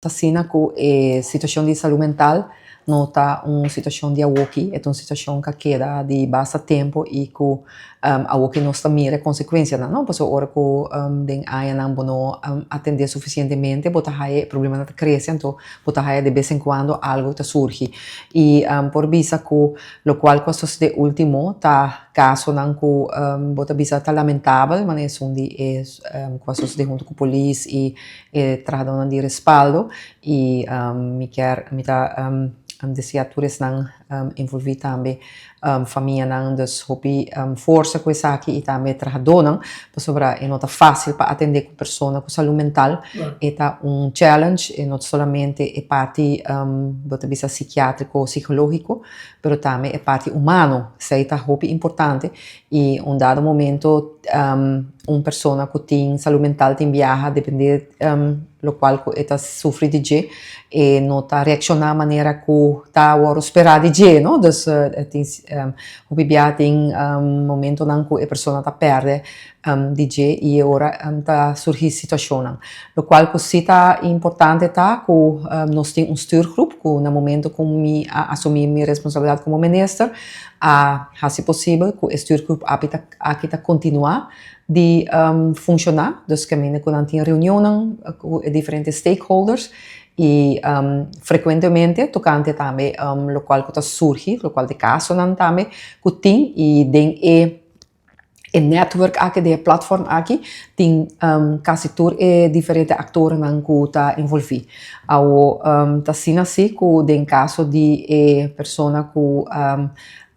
Asina ku e situashon di salú mental no ta un situashon di awoki, e ta un situashon ku a keda di basta tempu i ku awoki nos ta mira e konsekuensianan, no? Pasobra ora ku den añanan bo no atendé sufisientemente, bo ta haya e problemanan ta krese, anto bo ta haya de bes en kuando algu ta surgi. I por bisa ku lokual ku a sosodé último ta kasonan ku bo ta bisa ta lamentabel, manera esun di e ku a sosodé huntu ku polis i e trahadónan di respaldo i mi kier mi ta desea tur esnan envolví tambe famianan dus hopi forsa ku esaki i tambe e trahadónan pasobra e no ta fásil pa atendé ku persona ku salú mental. E ta un challenge, e no ta solamente e parti bo ta bisa sikiátriko o sikológiko, pero tambe e parti humano, esei ta hopi importante. I un dado momento un persona ku tin salú mental tin biaha depende lokual ku e ta sufri di dje, e no ta reakshoná manera ku ta wòrdu sperá di dje, no. Dus tin hopi biaha tin momentonan ku e persona ta pèrdè di dje i e ora ta surgí situashonnan. Lokual ku si ta importante ta ku nos tin un stuurgroep ku na momento ku mi a asumí mi responsabilidat komo minister a hasi posibel ku e stuurgroep aki ta kontinuá di funshoná. Dus kaminda ku nan tin reunionnan ku e diferente stakeholders i frekuentemente tokante tambe lokual ku ta surgi, lokual di kasonan tambe ku tin i den e E network aki, den e platform aki, tin kasi tur e diferente aktornan ku ta envolví. Awo ta asina si ku den kaso di e persona ku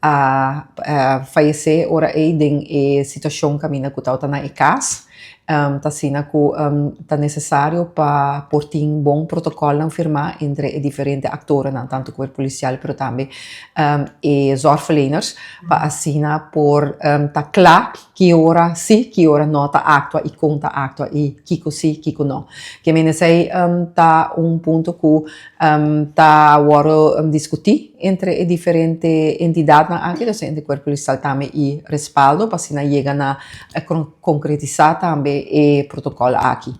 a fayesé ora ei den e situashon kaminda ku tabata na e kas, ta asina ku ta nesesario pa por tin bon protokòlnan firmá entre e diferente aktornan, tantu kuerpo polisial pero tambe e zorgverleners, pa asina por ta kla ki ora si, ki ora no ta aktua i kon ta aktua i kiko si, kiko no. Ke men esei ta un punto ku ta wòrdu diskutí entre e diferente entidatnan aki, dus entre Kuerpo Polisial tambe i Respaldo, pa asina yega na konkretisá tambe e protokòl aki.